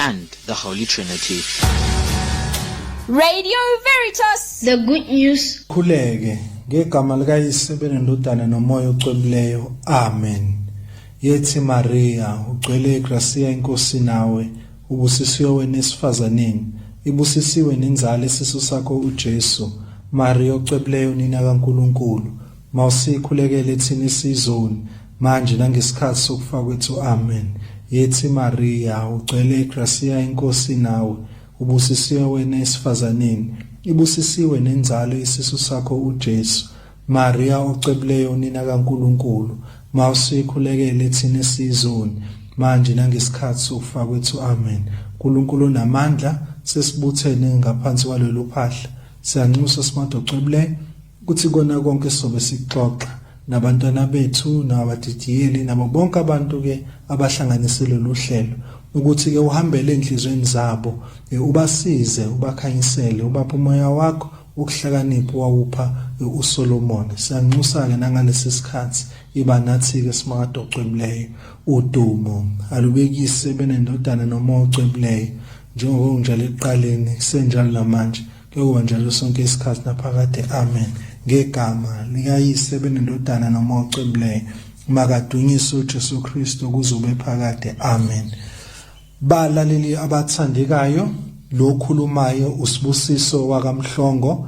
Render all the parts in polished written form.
and the Holy Trinity. Radio Veritas. The good news. Khuleke ngegama likaYise benendodana nomoya ocwebileyo. Amen. Yethi Maria, ugcwele igrasia inkosi nawe, ubusisiwe wena esifazaneni, ibusisiwe nenzalo esisu sakho uJesu. Maria ocwebileyo nina kaNkuluNkulu, mawusikhulekele thina isizoni manje nangesikhathi sokufa kwethu. Amen. Yethi Maria, ugcwele igrasia inkosi nawe, ubusisiwe wena esifazaneni, ibusisiwe nenzalo isisu sakho uJesu. Maria ocebileyo nina kaNkuluNkulu, mawusikhulekele thina esizoni manje nangesikhathi sokufa kwethu. Amen. uNkulunkulu onamandla, sesibuthene ngaphansi kwalolu phahla, siyanxusa Simakade ocebileyo ukuthi kona konke sizobe sikuxoxa nabantwana bethu nabadidiyeli nabo bonke abantu ke abahlanganise lolu hlelo ukuthi ke uhambele enhlizweni zabo, ubasize, ubakhanyisele, ubaphe umoya wakho ukuhlakanipha wawupha uSolomon. Siyanxusa-ke nangalesi sikhathi, iba nathi-ke Simakade ocwebileyo. Udumo alubekise benendodana nomoya ocwebileyo, njengoba kunjalo ekuqaleni kusenjalo namanje, kuyokuba njalo sonke isikhathi naphakade. Amen. Ngegama likaYise benendodana nomoya ocwebileyo, makadunyiswe uJesu Kristu kuzobe phakade. Amen. Balaleli abathandekayo, lo khulumayo uSibusiso wakaMhlongo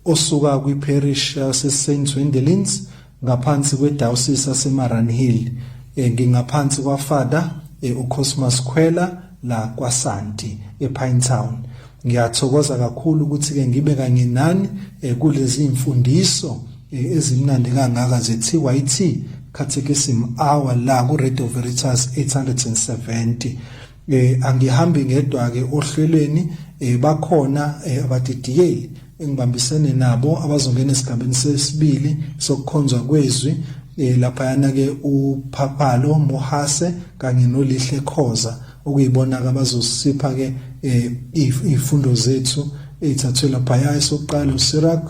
osuka kwi-parish yase-St Wendelins ngaphansi kwe-diocese yaseMariannhill. Ngingaphansi kwaFather uCosmas Khwela la kwaSanti ePinetown. Ngiyathokoza kakhulu ukuthi-ke ngibe kanye nani kulezi imfundiso ezimnandi kangaka ze-TYT Catechism Hour la ku-Radio Veritas 870. Angihambi ngedwa ke ohlelweni, bakhona abadidiyeli engibambisene nabo abazongena esigabeni sesibili sokukhonzwa kwezwi, laphayana ke uPhaphalo Mohase kanye noLihle Khoza, okuyibona ke abazosipha ke izifundo zethu ezithathwe laphaya. Esokuqala uSirach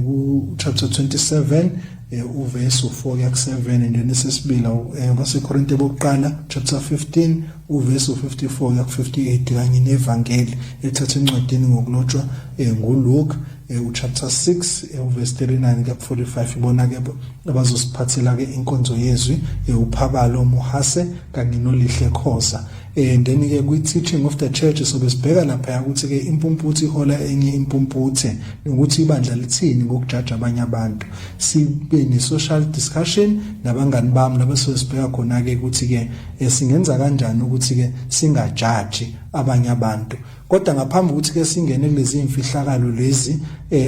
ku chapter 27 uverse u4 kuya ku7, and then esesibili kwaseKorinte bokuqala chapter 15 uverse u54 kuya ku58, kanye nevangeli elithathwe encwadini ngokulotshwa nguLuke uchapter 6 uverse 39 kuya ku45. Ibona ke abazosiphathela ke inkonzo yezwi, uPhabalo Mohase kanye noLihle Khoza. Then ke kwi teaching of the church sobe sibheka lapha ukuthi ke impumputhe ihola enye impumputhe, nokuthi ibandla lithini ngokujaja abanye abantu. Sibe ne social discussion nabangani bami labasobe sibheka khona ke ukuthi ke singenza kanjani ukuthi ke singajaji abanye abantu. Kodwa ngaphambi ukuthi ke singene kulezi imfihlakalo lezi,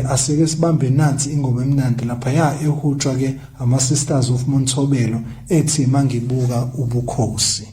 aseke sibambe nansi ingoma emnandi lapha ya ehutshwa ke ama Sisters of Montsobelo ethi mangibuka ubukhosi.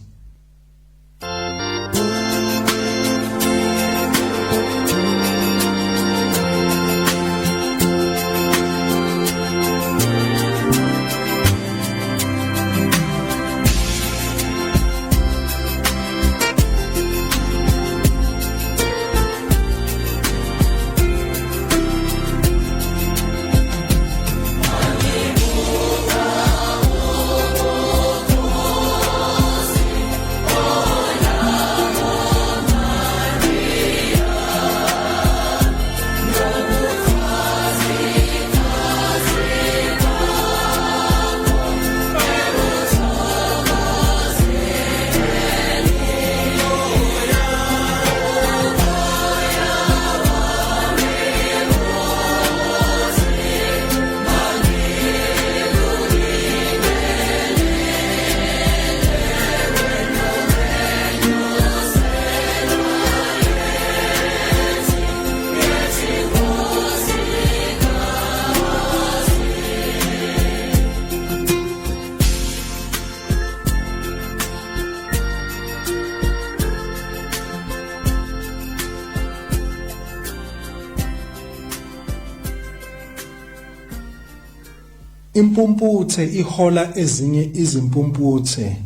Impumputhe ihola ezinye izimpumputhe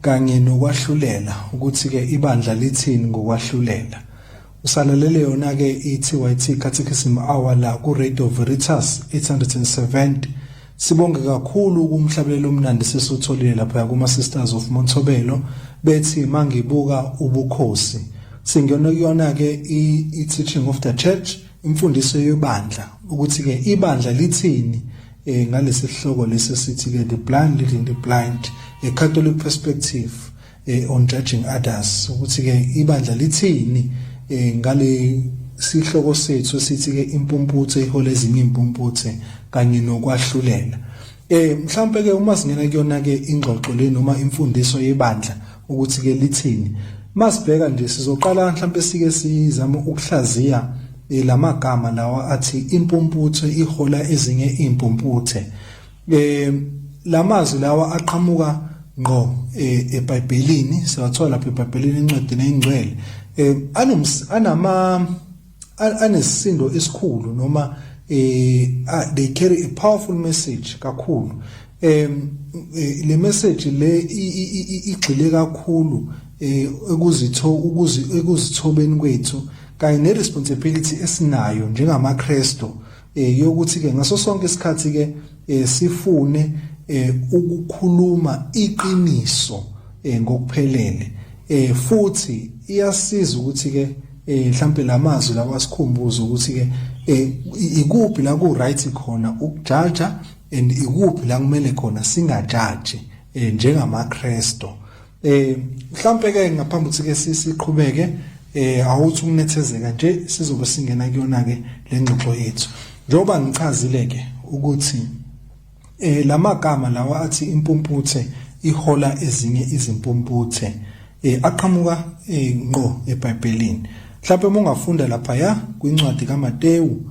kanye nokwahlulela, ukuthi ke ibandla lithini ngokwahlulela. Usalalele yona ke i-TYT Catechism Hour la ku Radio Veritas 870. Sibonge kakhulu kumhlabelelo omnandi sesutholile lapha kuma Sisters of Montsobelo bethi mangibuka ubukhosi. Singena kuyona ke i-teaching of the church, imfundiso yebandla, ukuthi ke ibandla lithini ngalesi sihloko lesi sithi ke the blind leading the blind, a Catholic perspective on judging others, ukuthi ke ibandla lithini ngale sihloko sethu sithi ke impumputhe ihola ezinye impumputhe kanye nokwahlulela. Mhlawumbe ke uma singena kuyona ke ingxoxo le noma imfundiso yebandla ukuthi ke lithini, masibheka nje sizoqala mhlawumbe sike sizame ukuhlaziya lamagama lawa athi impumputhe ihola ezinye impumputhe. Lamazwi lawa aqhamuka ngqo eBhayibhelini, siwathola lapha eBhayibhelini encwadini engcwele. Anama anesisindo esikhulu noma they carry a powerful message kakhulu. Le message le igxile kakhulu ekuzitho ekuzithobeni kwethu kanye ne responsibility esinayo njengamaKristu yokuthi ke ngaso sonke isikhathi ke sifune ukukhuluma iqiniso ngokuphelele. Futhi iyasiza ukuthi ke mhlambe lamazwi lawa asikhumbuze ukuthi ke ikuphi la ku right khona ukujaja and ikuphi la kumele khona singajaji njengamaKristu. Mhlambe ke ngaphambi ukuthi ke siqhubeke, awuthi ukunethezeka nje, sizobe singena kuyona ke lengxoxo yethu. Njengoba ngichazile ke ukuthi lamagama lawa athi impumputhe ihola ezinye izimpumputhe aqhamuka ngqo eBhayibhelini. Mhlawumbe uma ungafunda lapha ya kwincwadi kaMateyu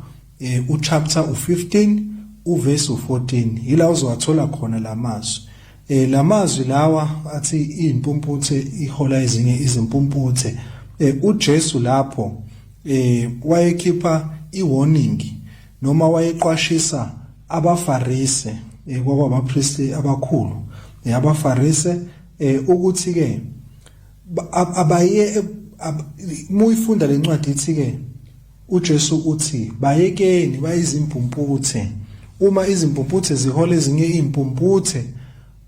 uchapter u15 uverse u14, yila uzowathola khona lamazwi. Lamazwi lawa athi impumputhe ihola ezinye izimpumputhe, uJesu lapho wayekhipha iwarning noma wayeqwashisa abaFarise, kwabapristi abakhulu, abaFarise, ukuthi ke abaye muyifunda lencwadi ithi ke uJesu uthi bayekeni bayizimpumputhe, uma izimpumputhe zihola ezinye impumputhe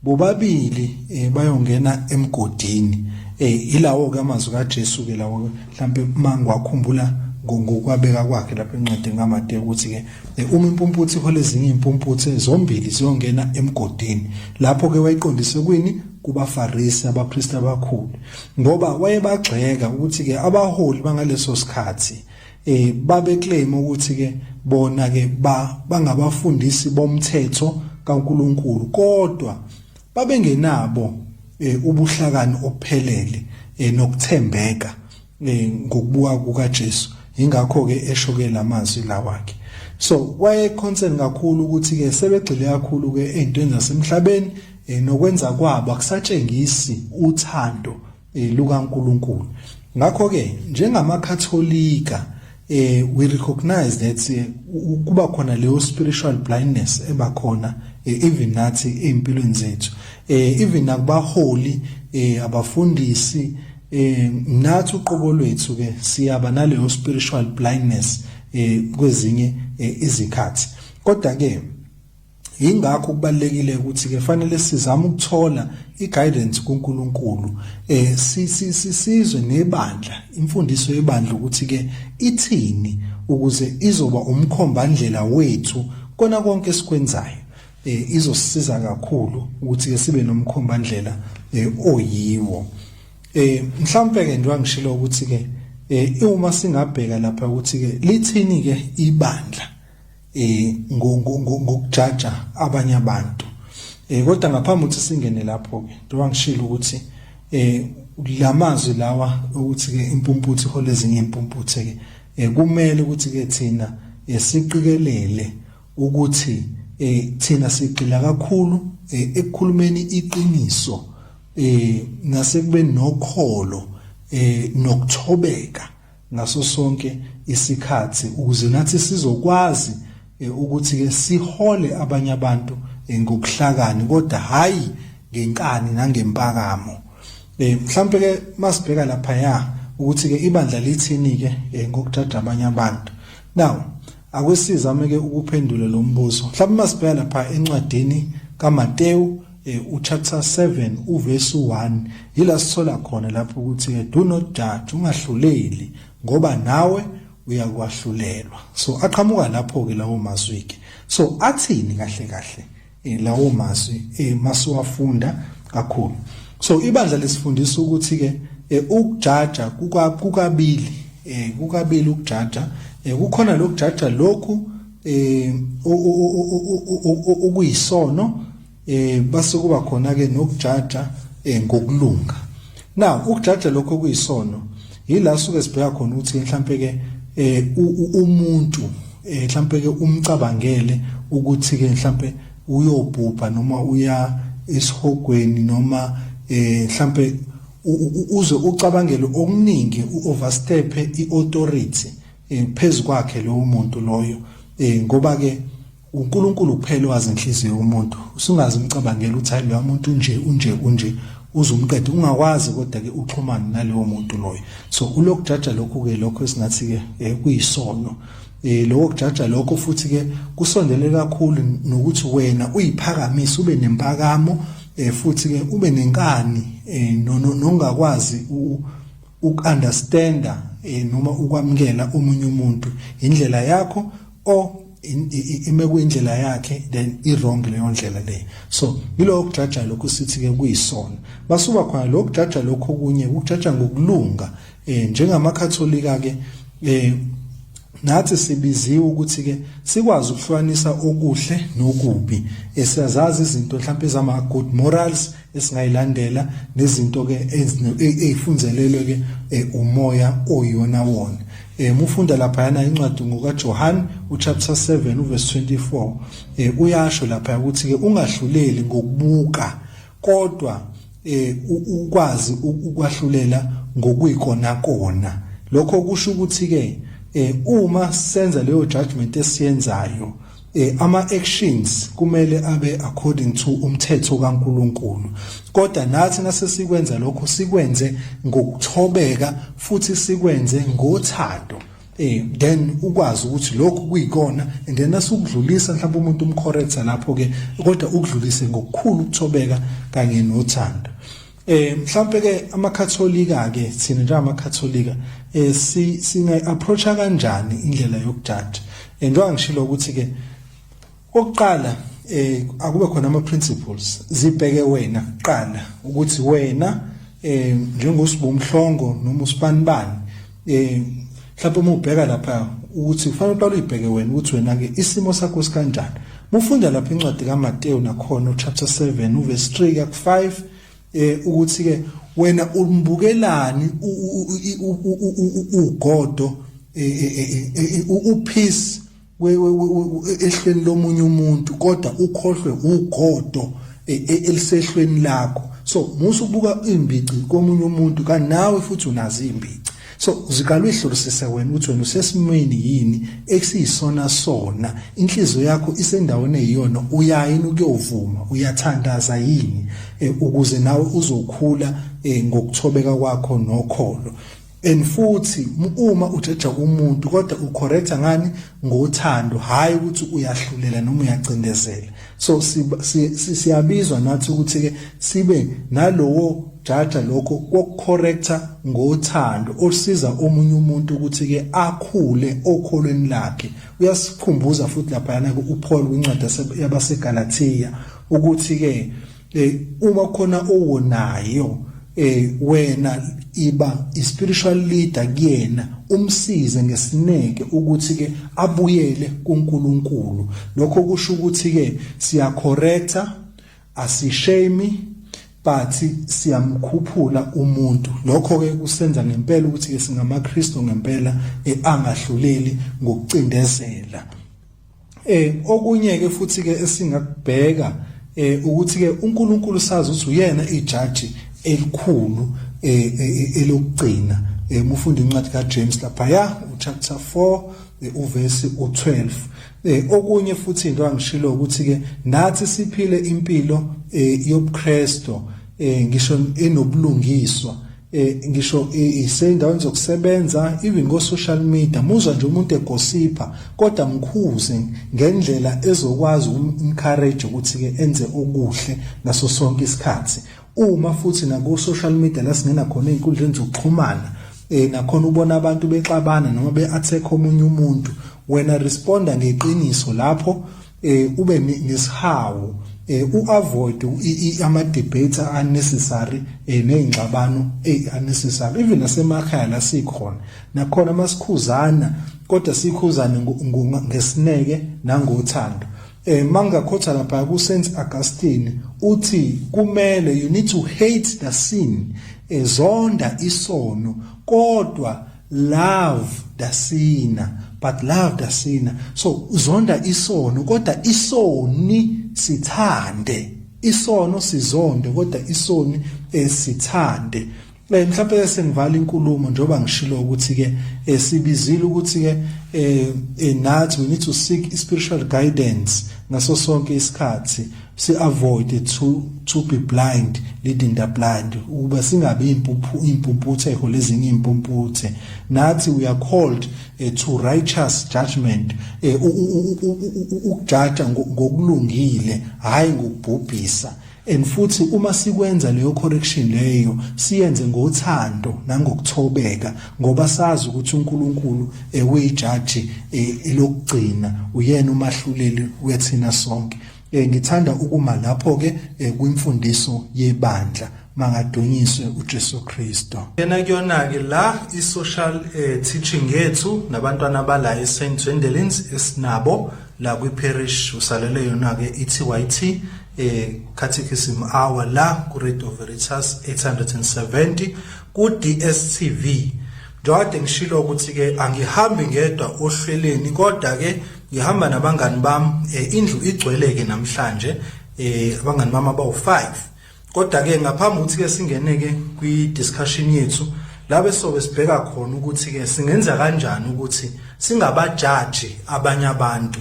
bobabili bayongena emgodini. Ilawo ke amazwi kaJesu ke lawo, mhlambe mangiwakhumbula ngokwabeka kwakhe lapha encwadini kaMateyu ukuthi ke uma impumputhe ihola ezinye impumputhe zombili ziyongena emgodini. Lapho ke wayiqondise kwini? KubaFarisi, abapristi abakhulu, ngoba wayebagxeka ukuthi ke abaholi bangaleso sikhathi babeclaim ukuthi ke bona ke bangabafundisi bomthetho kaNkuluNkulu, kodwa babengenabo ubuhlakani obuphelele nokuthembeka ngokubuka kukaJesu. Ingakho ke esho ke lamazwi lawakhe. So waye concern kakhulu ukuthi ke sebegxile kakhulu ke ezintweni zasemhlabeni, nokwenza kwabo akusatshengisi uthando lukaNkuluNkulu. Ngakho ke njengamaKatholika we recognize that kuba khona leyo spiritual blindness ebakhona even nathi ezimpilweni zethu, even nakubaholi, abafundisi, nathi uqobo lwethu ke siyaba naleyo spiritual blindness kwezinye izikhathi. Kodwa ke ingakho kubalekile ukuthi ke fanele sizame ukuthola iguidance kuNkulunkulu, sizwe nebandla, imfundiso yebandla ukuthi ke ithini, ukuze izoba umkhombandlela wethu kona konke esikwenzayo. Izosisiza kakhulu ukuthi ke sibe nomkhombandlela oyiwo. Mhlawumbe ke njengoba ngishilo ukuthi ke uma singabheka lapha ukuthi ke lithini ke ibandla ngokujaja abanye abantu. Kodwa ngaphambi ukuthi singene lapho ke, njengoba ngishilo ukuthi lamazwi lawa ukuthi ke impumputhe ihola ezinye impumputhe ke, kumele ukuthi ke thina siqikelele ukuthi thina sigxila kakhulu ekukhulumeni iqiniso nasekubeni nokholo nokuthobeka ngaso sonke isikhathi, ukuze nathi sizokwazi ukuthi ke sihole abanye abantu ngokuhlakani, kodwa hayi ngenkani nangempakamo. Mhlambe ke masibheka lapha ya ukuthi ke ibandla lithini ke ngokujaja abanye abantu. Now akusizame ke ukuphendula lo mbuzo. Mhlawumbe masibheka lapha encwadini kaMateyu Uchapter 7 uverse 1 yila sithola khona lapho ukuthi do not judge, ungahluleli ngoba nawe uyakwahlulelwa. So aqhamuka lapho ke lawo mazwi ke. So athini kahle kahle lawo mazwi masiwafunda kakhulu? So ibandla lisifundisa ukuthi ke ukujaja kukabili, kukabili ukujaja. Kukhona lokujaja lokhu okuyisono, base kuba khona ke nokujaja ngokulunga. Now ukujaja lokho kuyisono yila suke sibheka khona ukuthi mhlambe ke umuntu mhlambe ke umcabangele ukuthi ke mhlambe uyobhubha noma uya esihogweni noma mhlambe uze ucabangele okuningi, uoverstep iauthority phezu kwakhe lowo muntu loyo, ngoba ke uNkulunkulu kuphela owazi inhliziyo yomuntu. Usungaze umcabangela ukuthi hayi, loya muntu unje, unje, unje, uzumqede ungakwazi, kodwa ke uxhumane nalowo muntu loyo. So ulokujaja lokhu ke, lokho esingathi ke kuyisono. Lokho kujaja lokho futhi ke kusondele kakhulu nokuthi wena uyiphakamise, ube nempakamo, futhi ke ube nenkani, nongakwazi ukunderstanda noma ukwamukela omunye umuntu indlela yakho or ime kuyindlela yakhe, then i wrong leyo ndlela leyo. So yiloko kujaja lokhu sithi ke kuyisona. Basuka khona lokho kujaja lokho kunye ukujaja ngokulunga. NjengamaKatholika ke nathi sibiziwe ukuthi ke sikwazi ukuhlukanisa okuhle nokubi. Siyazazi izinto mhlawumbe ezama good morals esingayilandela nezinto ke ezifunzelelwe ke umoya oyona wona. Mufunda lapha incwadi ngokaJohn uchapter 7 uverse 24, uyasho lapha ukuthi ke ungahluleli ngokubuka, kodwa ukwazi ukwahlulela ngokuyikona kona. Lokho kusho ukuthi ke uma senza leyo judgment esiyenzayo, ama actions kumele abe according to umthetho kaNkuluNkulu, kodwa nathi nasesikwenza lokho sikwenze ngokuthobeka futhi sikwenze ngothando, then ukwazi ukuthi lokhu kuyikona, and then asukudlulisa mhlawumbe umuntu umcorrecta lapho ke, kodwa ukudlulise ngokukhulu ukuthobeka kanye nothando. Mhlawumbe ke amaKatholika ke, thina njengamakatholika si singayi approacha kanjani indlela yokujaja? Njengoba ngishilo ukuthi ke okuqala akube khona ama principles, zibheke wena kuqala ukuthi wena njengosibumhlongo noma usibanibani, mhlawumbe uma ubheka lapha ukuthi kufanele uqale uyibheke wena ukuthi wena ke isimo sakho sikanjani. Mufunda lapha incwadi kaMateyu nakhona chapter 7 uverse 3 ku 5, ukuthi ke wena umbukelani ugodo, upeace ehlweni lomunye umuntu, kodwa ukhohlwe ugodo elisehlweni lakho? So musu ubuka imbici komunye umuntu kanti nawe futhi unazo imbici. So uziqala uyihlolisise wena ukuthi wena usesimweni yini esiyisona sona, inhliziyo yakho isendaweni eyiyona, uyayini ukuyovuma, uyathandaza yini, ukuze nawe uzokhula ngokuthobeka kwakho nokholo. And futhi uma ujaja umuntu, kodwa ucorrecta ngani? Ngothando, hayi ukuthi uyahlulela noma uyacindezela. So siyabizwa nathi ukuthi ke sibe nalowo jaja lokho kokucorrecta ngothando olusiza omunye umuntu ukuthi ke akhule okholweni lakhe. Uyasikhumbuza futhi lapha ke uPaul kwincwadi yabaseGalatia ukuthi ke uma khona owonayo, wena iba i-spiritual leader kuyena, umsize ngesineke ukuthi ke abuyele kuNkulunkulu. Lokho kusho ukuthi ke siyacorrecta, asishame, but siyamkhuphula umuntu. Lokho ke kusenza ngempela ukuthi ke singamaKristu ngempela angahluleli ngokucindezela. Okunye ke futhi ke esingakubheka ukuthi ke uNkulunkulu sazi ukuthi uyena ijaji elikhulu elokugcina. Mufunda incwadi kaJames lapha ya uchapter 4 uverse u12. Okunye futhi into angishilo ukuthi ke nathi siphile impilo yobuKristo, ngisho enobulungiswa. Ngisho iseyindaweni zokusebenza, even ko social media, muzwa nje umuntu egosipha, kodwa mkhuze ngendlela ezokwazi ukum-encourage ukuthi ke enze okuhle ngaso sonke isikhathi. Uma futhi naku social media la singena khona ey'nkundleni zokuxhumana, nakhona ubona abantu bexabana noma be-attack omunye umuntu, wena responda ngeqiniso lapho, ube nesihawu, uavoid ama debates unnecessary, nezingxabano unnecessary. Even nasemakhaya la sikhona nakhona, masikhuzana, kodwa sikhuzane ngesineke nangothando. Mangakhotha lapha ku Saint Augustine, uthi kumele, you need to hate the sin, ezonda isono, kodwa love the sinner, but love the sinner. So uzonda isono, kodwa isoni sithande. Isono sizonde, kodwa isoni esithande. Mhlawumbe sengivala inkulumo, njengoba ngishilo ukuthi ke sibizile ukuthi ke nathi we need to seek spiritual guidance ngaso sonke isikhathi, si avoid to be blind leading the blind, ukuba singabi impuphu impumputhe lezinye impumputhe. Nathi we are called to righteous judgment, ukujaja ngokulungile, hayi ngokubhubhisa. And futhi uma sikwenza leyo correction leyo, siyenze ngothando nangokuthobeka, ngoba sazi ukuthi uNkulunkulu uyijaji elokugcina, uyena umahluleli wethina sonke. Ngithanda ukuma lapho ke kwimfundiso yebandla. Mangadunyiswe uJesu Kristo. Yena kuyona ke la i-social teaching yethu nabantwana bala eSt Wendelins esinabo la kwi-parish, usalele yona ke i-TYT Catechism Hour la ku Radio Veritas 870 ku DSTV. Njengoba ngishilo ukuthi ke angihambi ngedwa ohlelweni, kodwa ke ngihamba nabangani bami. Indlu igcwele ke namhlanje, abangani bami abawu5. Kodwa ke ngaphambi ukuthi ke singene ke kwi discussion yethu la besobe sibheka khona ukuthi ke singenza kanjani ukuthi singabajaji abanye abantu,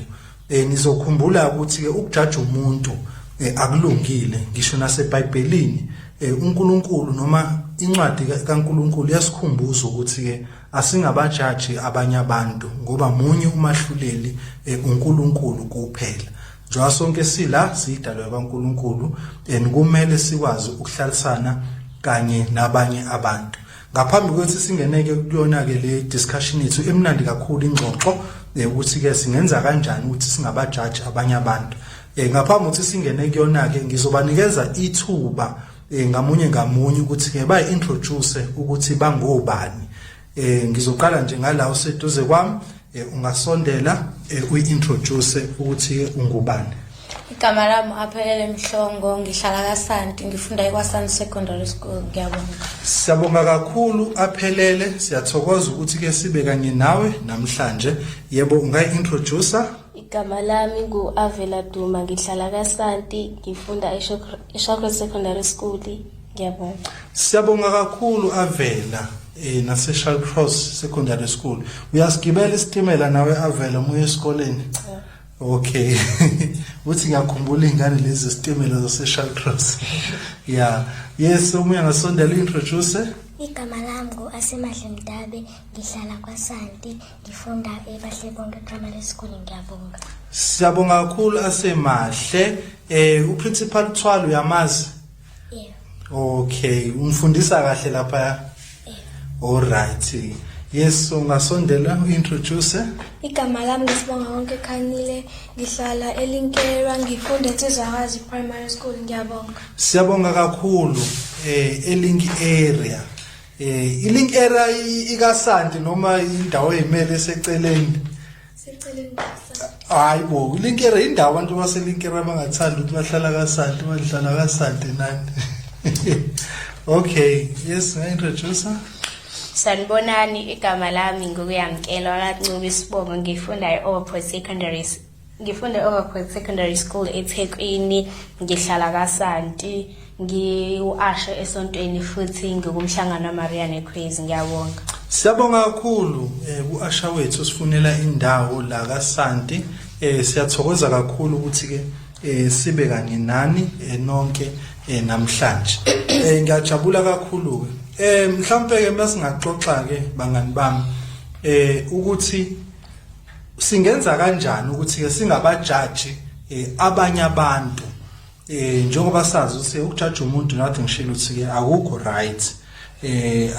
nizokhumbula ukuthi ke ukujaja umuntu akulungile. Ngisho naseBhayibhelini, uNkulunkulu noma incwadi kaNkulunkulu yasikhumbuza ukuthi ke asingabajaji abanye abantu, ngoba munye umahluleli, uNkulunkulu kuphela. Njengoba sonke sila siyidalwa kaNkulunkulu and kumele sikwazi ukuhlalisana kanye nabanye abantu. Ngaphambi kwethu singeneke kuyona ke le discussion yethu emnandi kakhulu, ingxoxo ukuthi ke singenza kanjani ukuthi singabajaji abanye abantu, ngaphambi ukuthi singene kuyona ke, ngizobanikeza ithuba ngamunye ngamunye ukuthi ke bayi introduce ukuthi bangobani. Ngizoqala nje ngala useduze kwami. Ungasondela, uyi-introduce ukuthi ungubani. Igama lami Aphelele Mhlongo, ngihlala kaSanti, ngifunda eKwaSanti Secondary School. Ngiyabonga. Siyabonga kakhulu Aphelele, siyathokoza ukuthi ke sibe kanye nawe namhlanje. Yebo, ungayi-introduce. Igama lami ngu-Avela Duma, ngihlala kaSanti, ngifunda eShawcross Secondary School. Ngiyabonga. Siyabonga kakhulu Avela, nase Cross Secondary School. Uyasigibela isitimela nawe Avela uma uya esikoleni? Okay. Uthi ngiyakhumbula ingane lezi isitimela zase Cross. Yeah. Yes, uma ungasondela introduce. Igama lami ngu-Asemahle Mdabe, ngihlala kwaSanti, ngifunda eBahle Bonke Primary School. Ngiyabonga. Siyabonga kakhulu Asemahle. Uprincipal Thwalo uyamazi? Yebo. Okay, umfundisa kahle lapha? Yebo. All right. Yes, ungasondela uintroduce. Igama lami ngisibonga konke Khanyile, ngihlala eLinkelwa, ngifunda eNsizwakazi Primary School. Ngiyabonga. Siyabonga kakhulu eLink area. ILink area ikaSanti noma indawo ezimele eseceleni? Seceleni kwaSanti. Hayi bo, iLink area indawo abantu baseLink area bangathanda ukuthi bahlala kaSanti, badlala kaSanti nani. Okay, yes, nga-introduce. Sanibonani, igama lami ngukuyamkelwa kaNcube isibongo, ngifunda e-Overport Secondary, ngifunda e-Overport Secondary School eThekwini, ngihlala kaSanti, ngiwu-usher esontweni futhi ngikumhlangano waMaria neQueens. Ngiyabonga. Siyabonga kakhulu ku-usher wethu sifunela indawo la kaSanti. Siyathokoza kakhulu ukuthi ke sibe kanye nani nonke namhlanje. Ngiyajabula kakhulu ke. Mhlambe ke masingaxoxa ke bangani bami ukuthi singenza kanjani ukuthi ke singabajaji abanye abantu, njengoba sazi ukuthi ukujaja umuntu, nathi ngishilo ukuthi ke akukho right,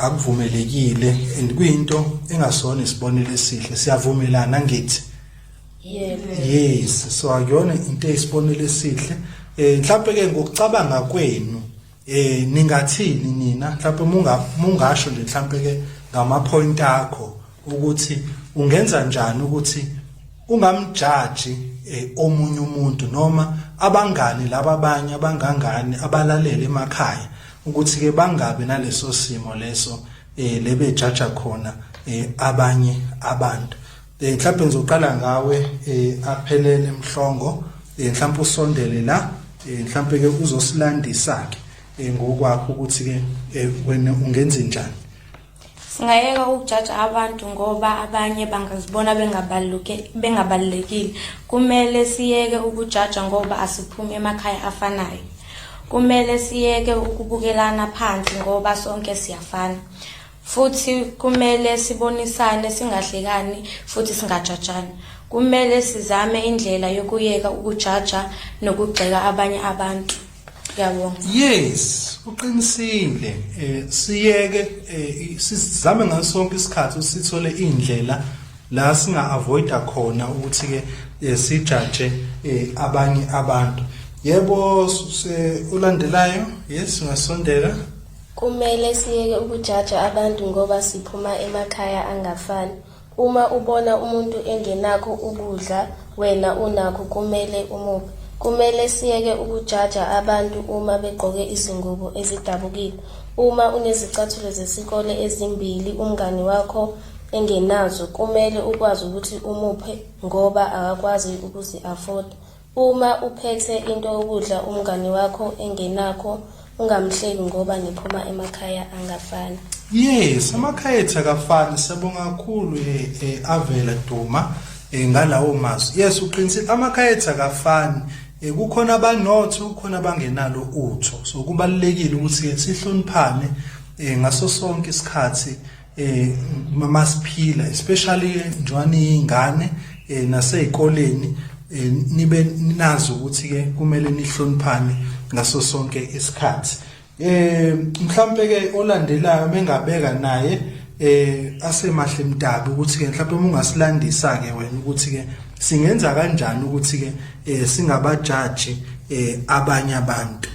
akuvumelekile and kuyinto engasona isibonelo esihle. Siyavumelana ngithi? Yebo. Yes, so akuyona into eyisibonelo esihle. Mhlawumbe ke ngokucabanga kwenu ningathini nina, mhlawumbe mungasho nje mhlawumbe ke ngama point akho ukuthi ungenza njani ukuthi ungamjaji omunye umuntu noma abangani laba abanye abangangani abalalele emakhaya, ukuthi ke bangabi naleso simo leso lebejaja khona abanye abantu. Mhlawumbe ngizoqala ngawe, Aphelele Mhlongo. Mhlawumbe usondele la, mhlawumbe ke uzosilandisa ke ngokwakho ukuthi ke wena ungenza njani. Singayeka ukujaja abantu ngoba abanye bangazibona bengabalulekile. Kumele siyeke ukujaja ngoba asiphumi emakhaya afanayo. Kumele siyeke ukubukelana phansi ngoba sonke siyafana. Futhi kumele sibonisane, singahlekani futhi singajajani. Kumele sizame indlela yokuyeka ukujaja nokugxeka abanye abantu. Ngiyabonga. Yes, uqinisile. Siyeke, sizame ngaso sonke isikhathi usithole indlela la singa avoida khona ukuthi ke sijaje abanye abantu. Yebo, ulandelayo. Yes, ungasondela. Kumele siyeke ukujaja abantu ngoba siphuma emakhaya angafani. Uma ubona umuntu engenakho ukudla wena unakho kumele umuphe. Kumele siyeke ukujaja abantu uma begqoke izingubo ezidabukile. Uma unezicathulo zesikole ezimbili umngani wakho engenazo kumele ukwazi ukuthi umuphe ngoba akakwazi ukuzi-afoda. Uma uphethe into yokudla umngani wakho engenakho ungamhleki ngoba niphuma emakhaya angafani. Yes, amakhaya ethu akafani. Siyabonga kakhulu, Avela Duma, ngalawo mazwi. Yes, uqinisile, amakhaya ethu akafani. Kukhona abanotho, kukhona abangenalo utho. So kubalulekile ukuthi ke sihloniphane ngaso sonke isikhathi masiphila, especially njengoba niyingane nasezikoleni, nibe nazi ukuthi ke kumele nihloniphane ngaso sonke isikhathi. Mhlambe ke olandelayo mengabeka naye, Asemahle Mdabi, ukuthi ke mhlawumbe uma ungasilandisa ke wena ukuthi ke singenza kanjani ukuthi ke singabajaji abanye abantu.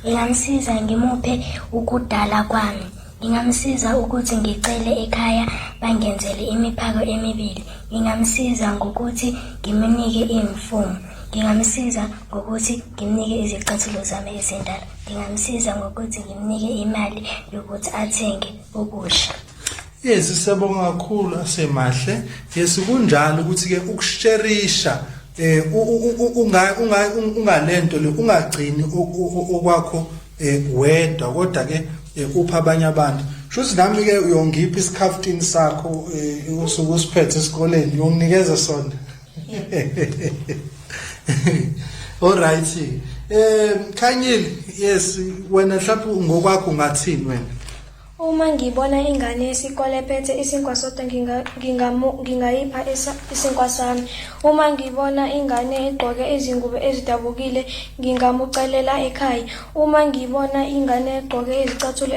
Ngingamsiza ngimuphe ukudala kwami. Ngingamsiza ukuthi ngicele ekhaya bangenzele imiphako emibili. Ngingamsiza ngokuthi ngimnike iy'mfumo. Ngingamsiza ngokuthi ngimnike izicathulo zami ezindala. Ngingamsiza ngokuthi ngimnike imali yokuthi athenge okusha. Yes, siyabonga kakhulu, Asemahle. Yes, kunjalo ukuthi ke ukusherisha, unga unga ungalento le, ungagcini okwakho wedwa, kodwa ke upha abanye abantu. Shuthi nami ke uyongipha isikhaftini sakho usuke usiphethe esikoleni, uyonginikeza sona. Alright. Khanyile, yes, wena mhlawumbe ngokwakho ungathini wena? Uma ngibona ingane yesikole ephethe isinkwa sodwa ngingayipha isinkwa sami. Uma ngibona ingane egqoke izingubo ezidabukile ngingamucelela ekhaya. Uma ngibona ingane egqoke izicathulo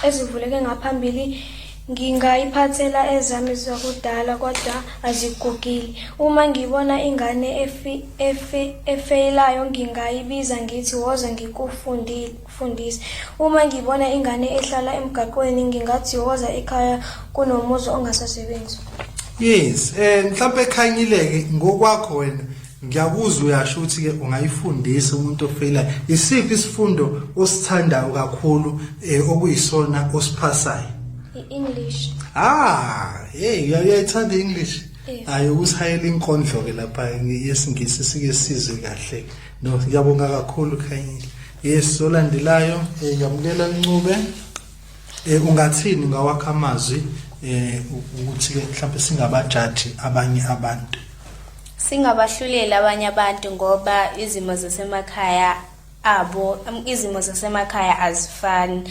ezivuleke ngaphambili ngingayiphathela ezami zakudala kodwa azigugile. Uma ngibona ingane efeyilayo ngingayibiza ngithi woza ngikufundise. Uma ngibona ingane ehlala emgaqweni ngingathi woza ekhaya kunomuzi ongasasebenzi. Yes, mhlawumbe ekhanyileke ngokwakho wena, ngiyakuzwa uyasho ukuthi ke ungayifundisa umuntu ofeyila. Isiphi isifundo osithandayo kakhulu okuyisona osiphasayo? I-English. Ah, hey, uyayithanda i-English? Yeah. Hayi, ukusihayela inkondlo ke lapha yesiNgisi sike sizwe kahle. No, ngiyabonga kakhulu, Khanyile. Yes, olandelayo, yamukela Ncube. Ungathini ngawakha amazwi ukuthi ke mhlawumbe singabajaji abanye abantu? Singabahluleli abanye abantu ngoba izimo zasemakhaya abo, izimo zasemakhaya azifani.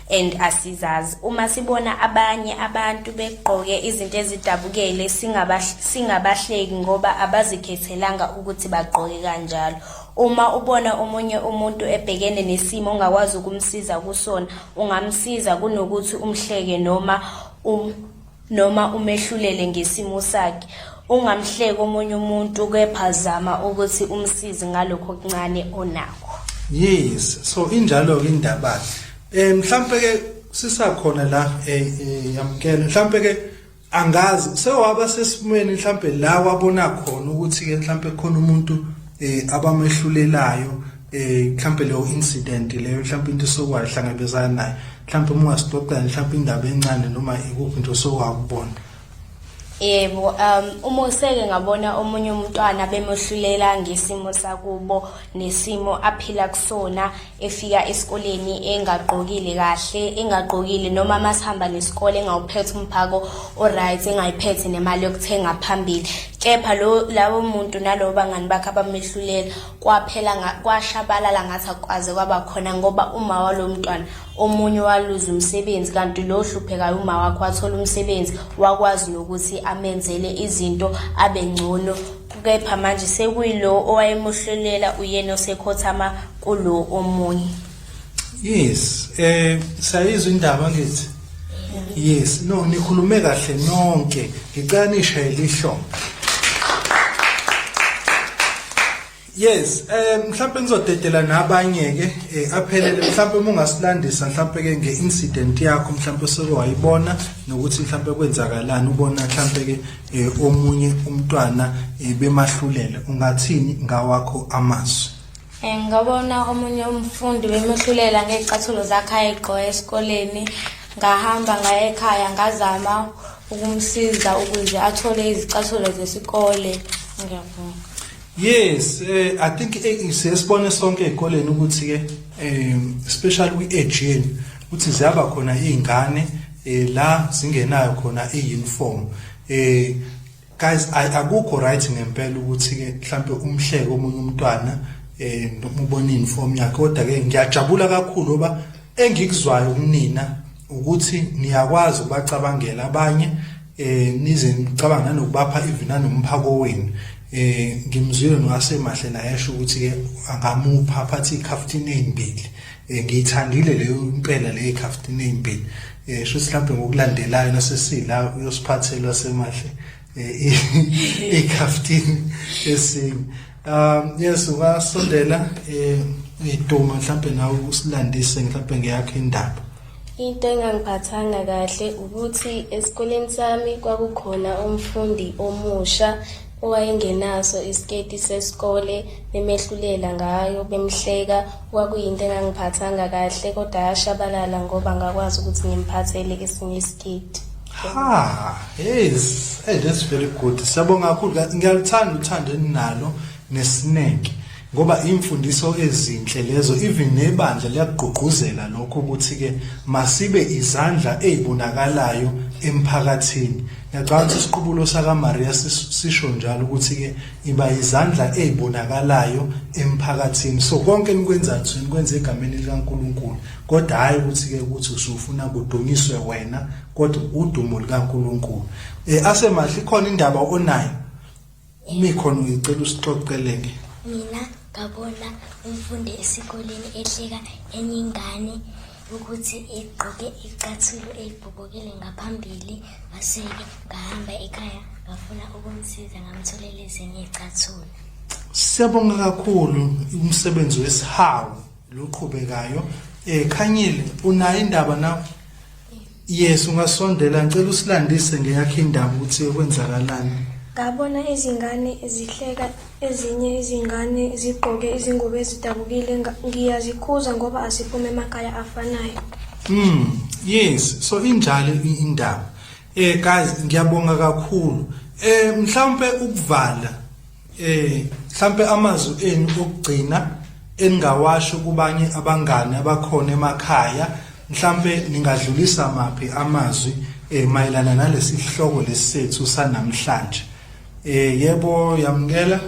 And asizazi. Uma sibona abanye abantu begqoke izinto ezidabukele singabahleki ngoba abazikhethelanga ukuthi bagqoke kanjalo. Uma ubona omunye umuntu ebhekene nesimo ongakwazi ukumsiza kusona, ungamsiza kunokuthi umhleke noma noma umehlulele ngesimo sakhe. Ungamhleki omunye umuntu kepha zama ukuthi umsize ngalokho okuncane onakho. Yes, so injalo ke indaba. Eh mhlambe ke sisakhona la eh, eh yamkela. Mhlambe ke angazi sewaba sesimweni mhlambe la wabona khona ukuthi ke mhlambe khona umuntu eh abamehlulelayo eh mhlambe leyo incident leyo mhlambe into sokwahlangabezana nayo mhlambe uma ungasixoxela mhlambe indaba encane noma ikuphi nje osowakubona. Yebo, uma useke ngabona omunye umntwana bemohlulela ngesimo sakubo nesimo aphila kusona efika esikoleni engagqokile kahle, engagqokile noma masihamba nesikole engawuphethe umphako o-right, engayiphethe nemali yokuthenga phambili. Kepha lo lawo muntu nalowo bangani bakhe abamehlulela kwaphela kwashabalala ngathi akwaze kwaba khona ngoba uma walo mntwana omunye waluza umsebenzi kanti lo ohluphekayo uma wakhe wathola umsebenzi wakwazi nokuthi amenzele izinto abe ngcono kepha manje sekuyilo owayemuhlulela uyena osekhothama kulo omunye. Yes, eh sayizwa indaba ngithi. Yes, no nikhulume kahle nonke. Ngicela nishayele ihlombe. Yes, eh mhlawumbe ngizodedela nabanye ke eh, aphelele mhlawumbe uma ungasilandisa mhlawumbe ke ngeincident yakho mhlawumbe seke wayibona nokuthi mhlawumbe kwenzakalani ubona mhlawumbe ke eh, omunye umntwana eh, bemahlulele ungathini ngawakho amazwi. Ngabona omunye umfundi bemehlulela ngey'cathulo zakhe ayegqoke esikoleni. Ngahamba ngaya ekhaya ngazama ukumsiza ukuze athole izicathulo zesikole. Ngiyabonga. Yes, I think siyesibone sonke ezikoleni ukuthi ke especially kwi-age yenu ukuthi ziyaba khona izingane la zingenayo khona i-uniform. Guys, akukho right ngempela ukuthi ke mhlambe umhleke omunye umntwana noma ubona i-uniform yakhe, kodwa ke ngiyajabula kakhulu ngoba engikuzwayo kunina ukuthi niyakwazi ukubacabangela abanye, nize nicabanga nanokubapha even nanomphako wenu. Ngimzwile noWasemahle naye esho ukuthi ke angamupha aphathe ikhaftini ezimbili. Ngiyithandile leyo impela leyo ikhaftini ezimbili. Sho ukuthi mhlawumbe ngokulandelayo nasesila uyosiphathela Wasemahle ikhaftini esinye. Yes, ungasondela iduma mhlawumbe nawe usilandise mhlawumbe ngeyakho indaba. Into engangiphathanga kahle ukuthi esikoleni sami kwakukhona umfundi omusha owayengenaso isiketi sesikole, bemehlulela ngayo, bemhleka. Kwakuyinto engangiphathanga kahle kodwa yashabalala ngoba ngakwazi ukuthi ngimphathele esinye isiketi. Ha, yes. Hey, that's very good. Siyabonga kakhulu. Ngiyaluthanda uthando eninalo nesineke. Ngoba imfundiso ezinhle lezo, even nebandla liyakugqugquzela lokho ukuthi ke masibe izandla ezibonakalayo emphakathini. Ngiyacabanga ukuthi isiqubulo saka Maria sisho njalo ukuthi ke iba izandla ezibonakalayo emphakathini. So konke enikwenzayo nisuke nikwenza egameni likaNkulunkulu, kodwa hayi ukuthi ke ukuthi usufuna kudunyiswe wena, kodwa udumo likaNkulunkulu. Asemahle, ikhona indaba onayo? Uma ikhona ngicela usixoxele ke. Mina ngabona umfundi esikoleni ehleka enye ingane ukuthi igqoke icathulo elibhobokile ngaphambili, ngase-ke ngahamba ekhaya ngafuna ukumsiza ngamtholela ezinye iy'cathulo. Siyabonga kakhulu umsebenzi wesihawu loqhubekayo. Khanyile, unayo indaba nawe? Yes, ungasondela ngicela usilandise ngeyakho indaba ukuthi kwenzakalani. Ngabona izingane zihleka ezinye izingane zigqoke izingubo ezidabukile, ngiyazikhuza ngoba asiphumi emakhaya afanayo. Yes, so injalo indaba. Guys, ngiyabonga kakhulu. Mhlawumbe ukuvala, mhlawumbe amazwi enu okugcina eningawasho kubanye abangani abakhona emakhaya, mhlawumbe ningadlulisa maphi amazwi mayelana nalesi sihloko lesisethu sanamhlanje. Yebo, yamukela.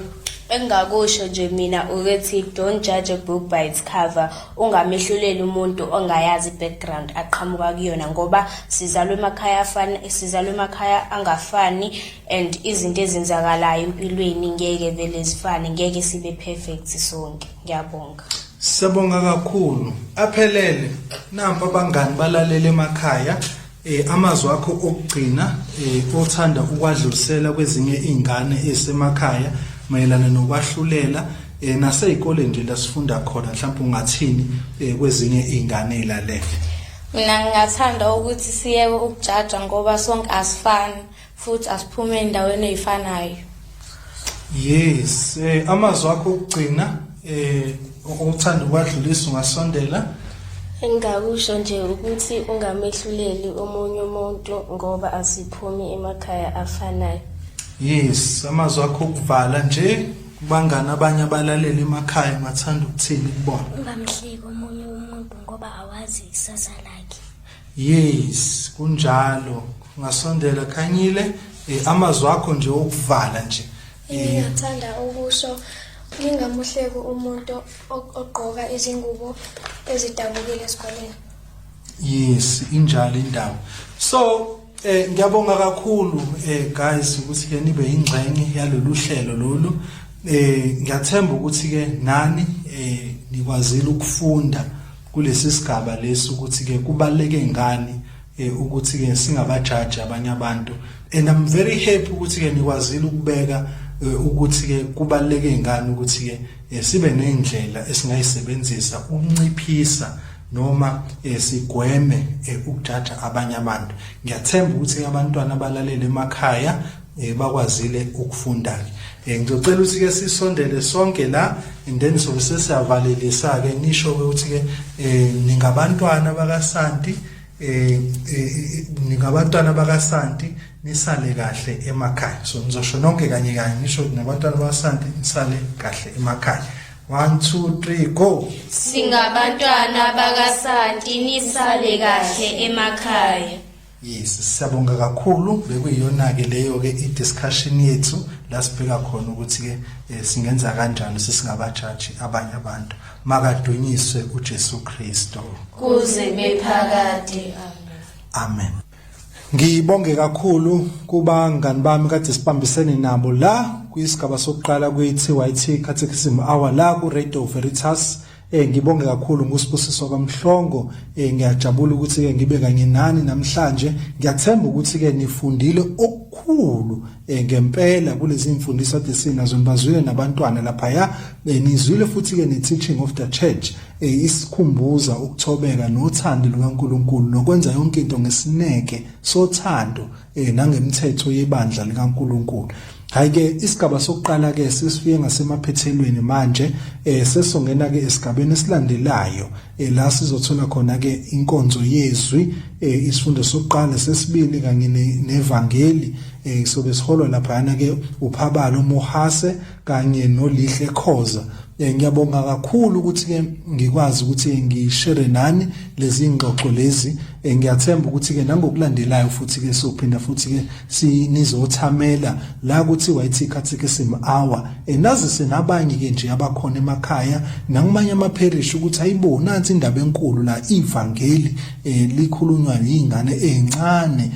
Engingakusho nje mina ukuthi don't judge a book by its cover. Ungamehluleli umuntu ongayazi i-background aqhamuka kuyona ngoba sizalwe emakhaya afana sizalwe emakhaya angafani and izinto ezenzakalayo empilweni ngeke vele zifane, ngeke sibe perfect sonke. Ngiyabonga. Siyabonga kakhulu. Aphelele nampa abangani balalele emakhaya eh amazwi akho okugcina eh othanda ukwadlulisela kwezinye izingane ezisemakhaya mayelana nokwahlulela eh nasezikoleni nje la sifunda khona mhlawumbe ungathini eh kwezinye izingane ezilalele. Mina ngingathanda ukuthi siyeke ukujaja ngoba sonke asifani futhi asiphume endaweni eyifanayo. Yes, eh amazwi akho okugcina eh uthanda ukwadlulisa ungasondela. Engingakusho nje ukuthi ungamehluleli omunye umuntu ngoba asiphumi emakhaya afanayo. Yes, amazwi akho okuvala nje kubangani abanye abalaleli emakhaya ungathanda ukuthini kubona? Ungamhleki omunye umuntu ngoba awazi ikusasa lakhe. Yes, kunjalo. Ungasondela Khanyile, eh, amazwi akho nje okuvala nje. Eh, Ngingathanda ukusho ngingamuhleki umuntu ogqoka izingubo ezidabukile esikoleni. Yes, injalo indaba. So, eh ngiyabonga kakhulu eh guys ukuthi ke nibe ingxenye yalolu hlelo lolu. Eh ngiyathemba ukuthi ke nani eh nikwazile ukufunda kulesi sigaba lesi ukuthi ke kubaleke ngani eh, ukuthi ke singabajaji abanye abantu and I'm very happy ukuthi ke nikwazile ukubeka eh, ukuthi ke kubaleke ngani ukuthi ke eh, sibe nendlela esingayisebenzisa ukunciphisa noma sigweme ukujaja abanye abantu. Ngiyathemba ukuthi abantwana abalalele emakhaya bakwazile ukufunda ke. Ngizocela ukuthi ke sisondele sonke la and then sobe sesiyavalelisa ke nisho ke ukuthi ke ningabantwana bakaSanti ningabantwana bakaSanti nisale kahle emakhaya. So nizosho nonke kanye kanye nisho nabantwana bakaSanti nisale kahle emakhaya. 1 2 3 go. Singabantwana bakaSanti nisale kahle emakhaya. Yes, siyabonga kakhulu bekuyiyona ke leyo ke i-discussion yethu la sibheka khona ukuthi ke eh, singenza kanjani sesingabajaji abanye abantu. Makadunyiswe uJesu Kristu. Kuze bephakade. Amen. Ngibonge kakhulu kubangani bami kade sibambisene nabo la kwisigaba sokuqala kwi-TYT Catechism Hour la ku-Radio Veritas. Eh ngibonge kakhulu nguSibusiso kaMhlongo eh ngiyajabula ukuthi ke ngibe kanye nani namhlanje ngiyathemba ukuthi ke nifundile okukhulu eh ngempela kulezi imfundiso ade sinazo nibazwile nabantwana lapha ya eh, nizwile futhi ke ne teaching of the church eh isikhumbuza ukuthobeka nothando lukaNkuluNkulu nokwenza yonke into ngesineke sothando eh nangemthetho yebandla likaNkuluNkulu. Hayi ke isigaba sokuqala ke sesifike ngasemaphethelweni manje eh sesongena ke esigabeni esilandelayo eh la sizothola khona ke inkonzo yezwi eh isifundo sokuqala sesibili kanye nevangeli eh sobe siholwa laphana ke uPhabalo Mohase kanye noLihle Khoza. Eh, ngiyabonga kakhulu ukuthi ke ngikwazi ukuthi ngishare nani lezi ngxoxo lezi eh, ngiyathemba ukuthi ke nangokulandelayo futhi ke sophinda futhi ke sinizothamela la kuthi YT Catechism Hour eh, nazise nabanye ke nje abakhona emakhaya nakumanye amapherish ukuthi ayibo nansi indaba enkulu la ivangeli likhulunywa yingane ezincane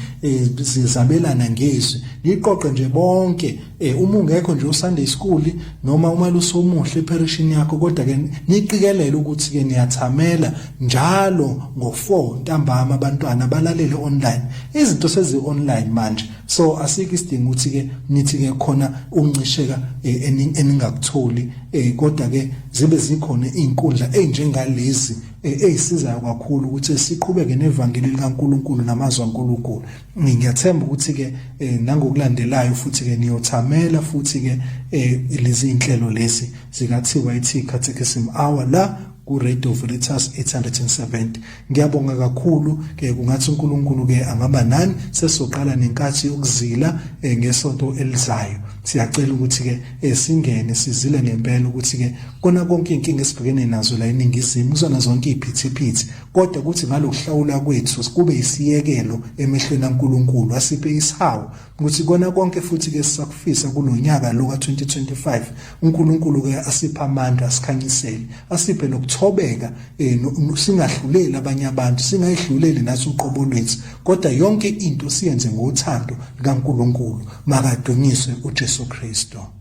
zizabelana ngezwi liqoqe nje bonke Eh uma ungekho nje uSunday school noma umalusi omuhle eperishini yakho kodwa ke niqikelele ukuthi ke niyathamela njalo ngo4 ntambama abantwana balalele online. Izinto sezi online manje. So asikho isidingo ukuthi ke nithi ke khona uncisheka eh, eningakutholi eh, kodwa ke zibe zikhona izinkundla ezinjengalezi eh, ezisizayo kakhulu ukuthi siqhubeke nevangeli likaNkuluNkulu namazwi kaNkuluNkulu. Ngiyathemba ukuthi ke eh, nangokulandelayo futhi ke niyothamela futhi ke eh, lezi inhlelo lezi zika TYT Catechism Hour la ku Radio Veritas 870. Ngiyabonga kakhulu ke kungathi uNkulunkulu ke angaba nani sesizoqala nenkathi yokuzila eh, ngesonto elizayo. Siyacela ukuthi ke esingene sizile ngempela ukuthi ke kona konke inkinga esibhekene nazo la eningizimu kuzona zonke iziphithiphithi kodwa ukuthi ngalokuhlawula kwethu kube isiyekelo emehlweni kaNkuluNkulu asiphe isihawu ukuthi kona konke futhi ke sisakufisa kulonyaka lo ka2025 uNkulunkulu ke asiphe amandla asikhanyisele asiphe nokuthobeka eh, singahluleli abanye abantu singayihluleli nathi uqobo lwethu kodwa yonke into siyenze ngothando likaNkulunkulu makadunyiswe uJesu Kristu.